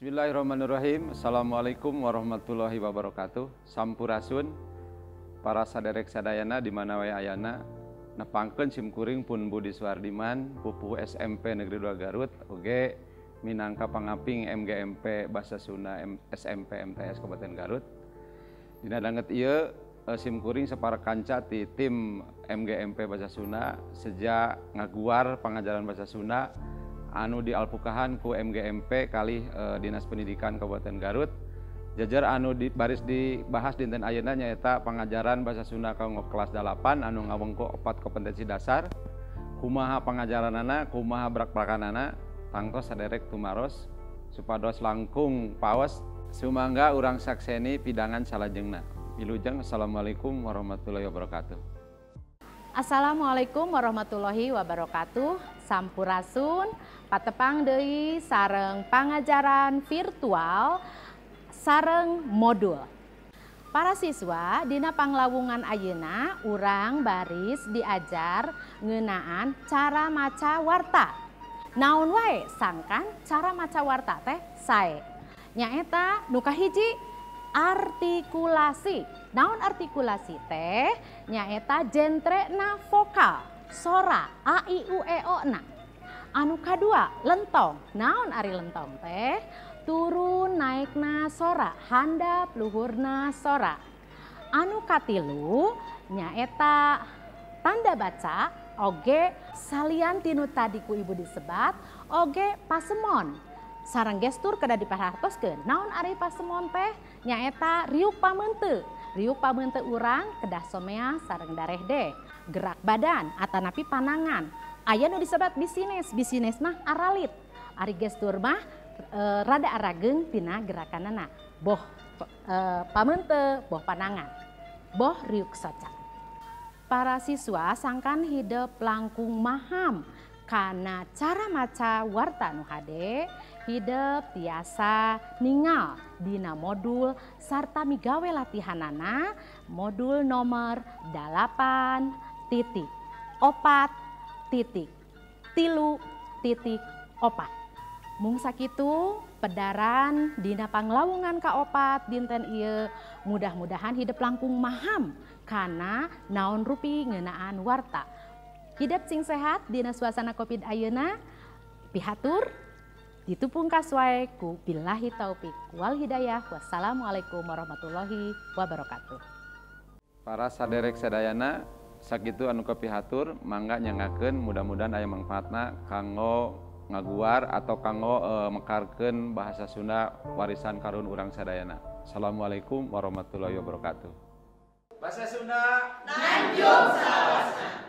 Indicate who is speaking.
Speaker 1: Bismillahirrahmanirrahim. Assalamualaikum warahmatullahi wabarakatuh. Sampurasun para saderek sadayana di mana wae ayana. Nepangkeun simkuring pun Budi Suardiman, pupuh SMP Negeri 2 Garut, oge minangka pangaping MGMP Bahasa Sunda SMP MTS Kabupaten Garut. Dina danget ieu simkuring sapara kanca ti tim MGMP Bahasa Sunda sejak ngaguar pangajaran bahasa Sunda anu dialpukahan ku MGMP kalih Dinas Pendidikan Kabupaten Garut. Jajar anu baris dibahas dinten ayeuna nyaeta pangajaran bahasa Sunda kanggo kelas 8 anu ngawengku 4 kompetensi dasar. Kumaha pangajaranana, kumaha brak-brakanana, tangtos saderek tumaros supados langkung paos, sumangga urang sakseni pidangan salajengna. Wilujeng, assalamualaikum warahmatullahi wabarakatuh.
Speaker 2: Assalamualaikum warahmatullahi wabarakatuh. Sampurasun, patepang deui sareng pangajaran virtual sareng modul. Para siswa, dina panglawungan ayeuna urang baris diajar ngeunaan cara maca warta. Naon wae sangkan cara maca warta teh sae. Nyaeta nu kahiji, artikulasi. Naon artikulasi teh? Nyaeta jentrena vokal, sora a i u e o na. Anu kadua, lentong. Naon ari lentong teh? Turun naikna sora, handap luhurna sora. Anu katilu nyaeta tanda baca, oge salian tinu tadi ku ibu disebat, oge pasemon. Sareng gestur kedah diperhatoskeun. Naon ari pasemon teh? Nyaeta riuk pameunte. Riuk pameunte urang kedah somea sareng darehde. Gerak badan atanapi panangan. Aya nu disebat bisines, bisines mah aralit. Ari gestur mah rada arageung tina gerakanana. Boh pameunte, boh panangan, boh riuk soca. Para siswa sangkan hidep langkung maham kana cara maca warta nu hade, hidep tiasa ningal dina modul sarta migawe latihanana modul nomor 8.4.3.4. Mung sakitu pedaran dina panglawungan kaopat dinten ieu, mudah-mudahan hidep langkung maham kana naon rupi ngeunaan warta. Hidep sing sehat dina suasana Covid ayeuna, pihatur ditupungkas wae ku billahi taufik wal hidayah. Wassalamualaikum warahmatullahi wabarakatuh.
Speaker 1: Para saderek sadayana, sakitu anu kapihatur, mangga nyanggakeun, mudah-mudahan aya mangfaatna kanggo ngaguar atau kanggo mekarkeun bahasa Sunda warisan karuhun urang sadayana. Assalamualaikum warahmatullahi wabarakatuh.
Speaker 3: Bahasa Sunda
Speaker 4: nanjung salawasna.